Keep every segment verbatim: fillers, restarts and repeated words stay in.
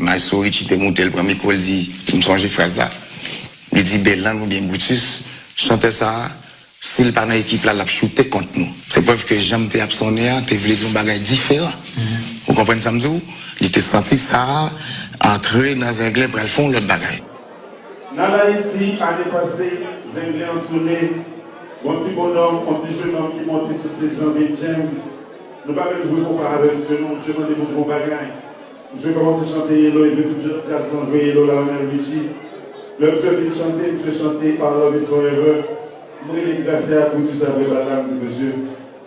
Maestro Richie te moute, l pran mikwo, l di, m sonje fraz la. Li di, Beland oubyen Brutus, chantè sa a, si l pa nan ekip la, l ap choute kont nou. Se prèv ke jan m te ap sonnen an te vle di yon bagay diferan. Ou konprann sa m di w? Li te santi sa a antre nan Zenglen pral fè yon lòt bagay. N al Ayiti ane pase, Zenglen antounen, yon ti bonòm, yon ti jenòm ki monte sou stage lan vin djeng. Nou pa menm jwe konpa avè misye non, misye mande pou n jwe yon bagay. Misye kòmanse chante Yellow epi tout djaz lan jwe Yellow Lionel Richie. Lè misye fin chante, misye chante Our Love Is Forever. M rele Gracia Brutus apre bal la, m di, mesye,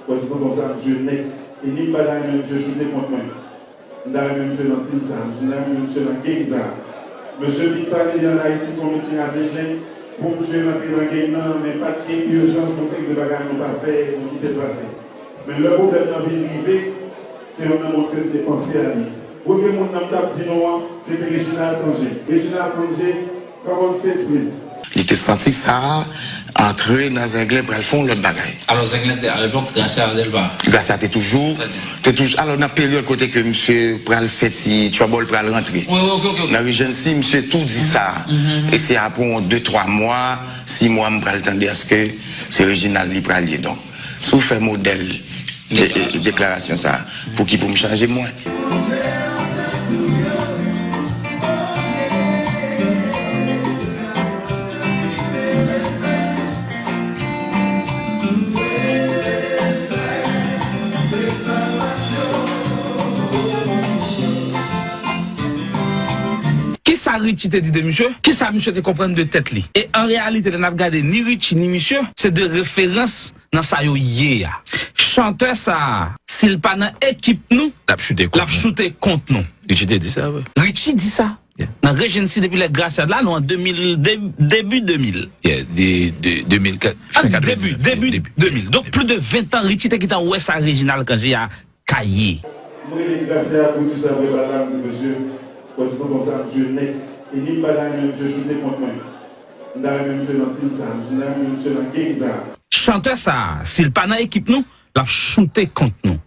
w di tonton sa, misye next. E ni m pa ta renmen misye choute kont mwen. M ta renmen misye nan team sa, m ta renmen misye nan gang sa. Mesye vin pale li ann Ayiti fè yon miting a Zenglen pou misye rantre nan gang nan, men pa t gen ijans pou sèk de bagay nou pa fè, nou kite l pase. Men lè pwoblèm nan vin rive, se youn nan moun ke m te panse a li. Premye moun nan m t ap di non an, se te Reginald Cangé. Reginald Cangé, come on stage please. Li te santi sa a antre nan Zenglen pral fè yon lòt bagay. Alò Zenglen te alepòk Gracia Delva. Gracia te toujou, te toujou, alò nan peryòd kote ke misye pral fè ti trouble, pral rantre. Wi, wi, ok, ok, ok. Nan Regency, misye tou di sa. E se apre yon de twa mwa, sis mwa, m pral tande aske se Reginald li pral ye. Donk, si w fè modèl e, e, deklarasyon sa a, pou ki pou m chanje mwen? Kisa Richie te di de misye? Kisa misye te konprann de tèt li? E an reyalite, lè n ap gade ni Richie ni misye, se de referans nan sa yo ye a. Chantè sa a, si l pa nan ekip nou, l ap choute kont nou. L ap choute kont nou. Richie te di sa vre. Richie di sa. Yeah. Nan Regency depi lè Gracia la, nou an de mil, de, debi de mil. Yeah, de, de, de mil kat, an di debi, debi de mil. Donk, plis de ven tan, Richie te gentan wè sa Reginald Cangé a ka ye. M rele Gracia pou di sa vre bal la, m di, mesye, w di tonton sa, misye next. E ni m pa ta renmen misye choute kont mwen. M ta renmen misye nan team sa, m ta renmen misye nan gang sa. Chantè sa a, si l pa nan ekip nou, l ap choute kont nou.